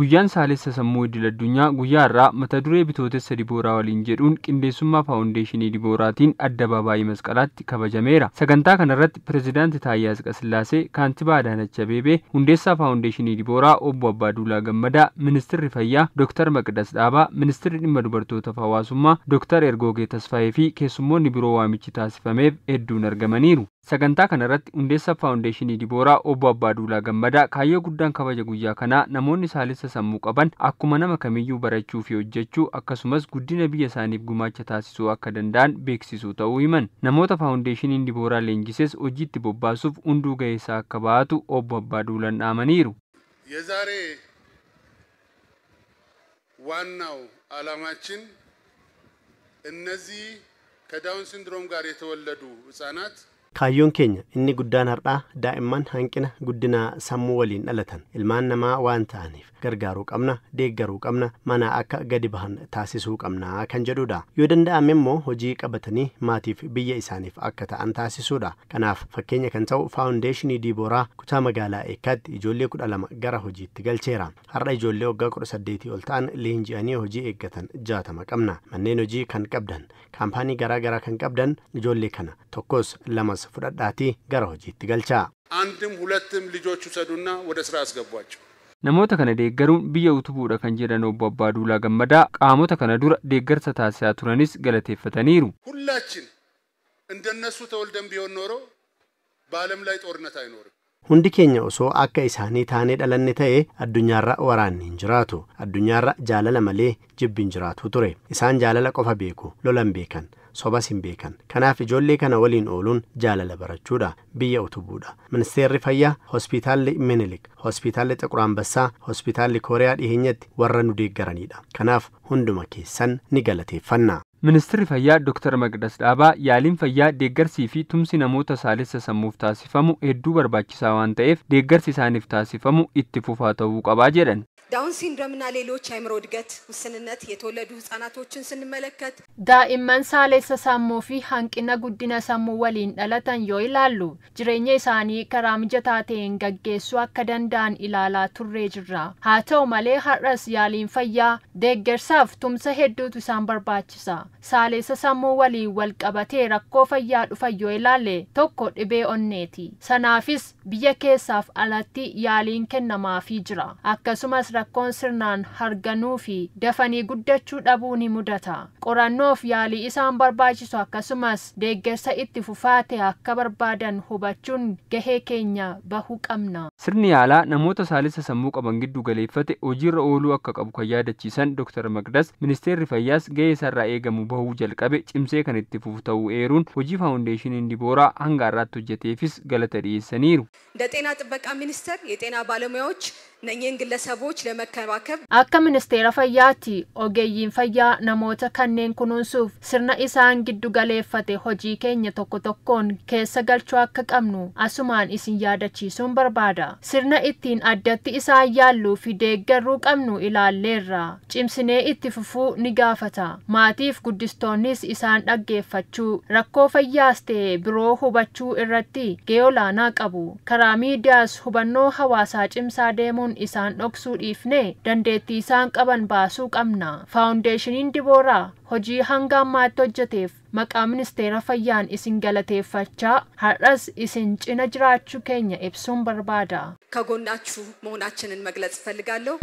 Guyyaan saalessa sammuu idil addunyaa guyyaa har'aa mata duree Bitootessa Dibooraa waliin jedhuun qindeessummaa Faawundeeshinii Dibooraatiin Addabaabaayii Masqalaatti kabajameera. Sagantaa kanarratti Pirezidaanti Taayyee Atsqasillaasee, Kaantibaa Adaanach Abeebee, hundeessaa Faawundeeshinii Dibooraa Obbo Abbaaduulaa Gammadaa, Ministirri Fayyaa Dr. Maqdas Dhaabaa, Ministirri Dhimma Dubartootaaf Hawaasummaa Dr. Ergoogee Tasfaayee fi keessummoonni biroo waamichi taasifameef hedduun argamaniiru. Sagantaa kanarratti hundeessaa Faawundeeshinii Dibooraa Obbo Abbaaduulaa Gammadaa kaayyoo guddaan kabaja guyyaa kanaa namoonni saalessa sammuu qaban akkuma nama kamiyyuu barachuu fi hojjechuu akkasumas guddina biyya isaaniif gumaacha taasisuu akka danda'an beeksisuu ta'uu himan. Namoota Faawundeeshiniin Dibooraa leenjises hojiitti bobbaasuuf hunduu gahee isaa akka bahatu Obbo Abbaaduulaan dhaamaniiru. የዛሬ ዋናው ዓላማችን እነዚህ ከዳውን ሲንድሮም ጋር የተወለዱ ህጻናት Kaayyoon keenya inni guddaan har'aa daa'imman hanqina guddina sammuu waliin dhalatan ilmaan namaa waan ta'aniif gargaaruu qabna, deeggaruu qabna, mana akka gadi bahan taasisuu qabna kan jedhudha. Yoo danda'ame immoo hojii qabatanii maatiif biyya isaaniif akka ta'an taasisuudha. Kanaaf fakkeenya kan ta'u Faawundeeshinii Dibooraa kutaa magaalaa Eekkaatti ijoollee 12 gara hojiitti galcheera. Har'a ijoollee waggaa 18 ol ta'an leenji'anii hojii eeggatan 60 qabna. Manneen hojii kan qabdan, kaampaanii garaa garaa kan qabdan ijoollee kana tokkos lamas fudhadhaatii gara hojiitti galchaa. አንድም ሁለትም ልጆች ውሰዱና ወደ ስራ አስገቧቸው። Namoota kana deeggaruun biyya utubuudha kan jedhan Obbo Abbaaduulaa Gammadaa qaamota kana dura deeggarsa taasisaa turanis galateeffataniiru. ሁላችን እንደነሱ ተወልደን ቢሆን ኖሮ በዓለም ላይ ጦርነት አይኖርም። Hundi keenya osoo akka isaanii taanee dhalanne ta'e addunyaarra waraanni hin jiraatu. Addunyaarra jaalala malee jibbi hin jiraatu ture. Isaan jaalala qofa beeku, lola hin beekan, sobas hin beekan. Kanaaf ijoollee kana waliin ooluun jaalala barachuudha, biyya utubuudha. Ministeerri Fayyaa, Hospitaalli Minilik, Hospitaalli Xiqur Ambassaa, Hospitaalli Kooriyaa dhiheenyatti warra nu deeggaranidha. Kanaaf hunduma keessan ni galateeffanna. Ministirri Fayyaa Dr. Maqdas Dhaabaa yaaliin fayyaa deeggarsii fi tumsi namoota saalessa sammuuf taasifamu hedduu barbaachisaa waan ta'eef deeggarsi isaaniif taasifamu itti fufaa ta'uu qabaa jedhan. ዳውን ሲንድሮምና ሌሎች የአእምሮ እድገት ውስንነት የተወለዱ ህጻናቶችን ስንመለከት Daa'imman saalessa sammuu fi hanqina guddina sammuu waliin dhalatan yoo ilaallu jireenya isaanii karaa mijataa ta'een gaggeessuu akka danda'an ilaalaa turree jirra. Haa ta'u malee har'as yaaliin fayyaa deeggarsaaf tumsa hedduutu isaan barbaachisa. Saalessa sammuu waliin wal qabatee rakkoo fayyaa dhufan yoo ilaalle tokko dhibee onneeti. Sanaafis biyya keessaaf alatti yaaliin kennamaafii jira. Akkasumas rakkoon sirnaan harganuu fi dafanii guddachuu dhabuu ni mudata. Qorannoof yaalii isaan barbaachisu akkasumas deeggarsa itti fufaa ta'e akka barbaadan hubachuun gahee keenya bahuu qabna. Sirni yaalaa namoota saalessa sammuu qaban giddu galeeffate hojiirra ooluu akka qabu kan yaadachiisan Dr. Maqdas ministeerri fayyaas gahee isaarraa eegamu bahuu jalqabe cimsee kan itti fufu ta'uu eeruun hojii Faawundeeshiniin Dibooraa hanga har'aatti hojjeteefis galata dhiyeessaniiru. እንደ ጤና ጥበቃ ሚኒስቴር የጤና ባለሙያዎች እነኚህን ግለሰቦች ለመከባከብ Akka ministeera fayyaatti ogeeyyiin fayyaa namoota kanneen kunuunsuuf sirna isaan giddu galeeffate hojii keenya tokko tokkoon keessa galchuu akka qabnu asumaan isin yaadachiisuun barbaada. Sirna ittiin addatti isaan yaalluu fi deeggaruu qabnu ilaalleerra. Cimsinee itti fufuu ni gaafata. Maatiif guddistoonnis isaan dhaggeeffachuu, rakkoo fayyaas ta'e biroo hubachuu irratti gahee olaanaa qabu. Karaa miidiyaas hubannoo hawaasaa cimsaa deemuun isaan dhoksuu dhiifnee dandeettii isaan qaban baasuu qabna. Faawundeeshiniin Dibooraa hojii hanga ammaatti hojjeteef maqaa ministeera fayyaan isin galateeffachaa har'as isin cina jiraachuu keenya ibsuun barbaada. ከጎናችሁ መሆናችንን መግለጽ እፈልጋለሁ።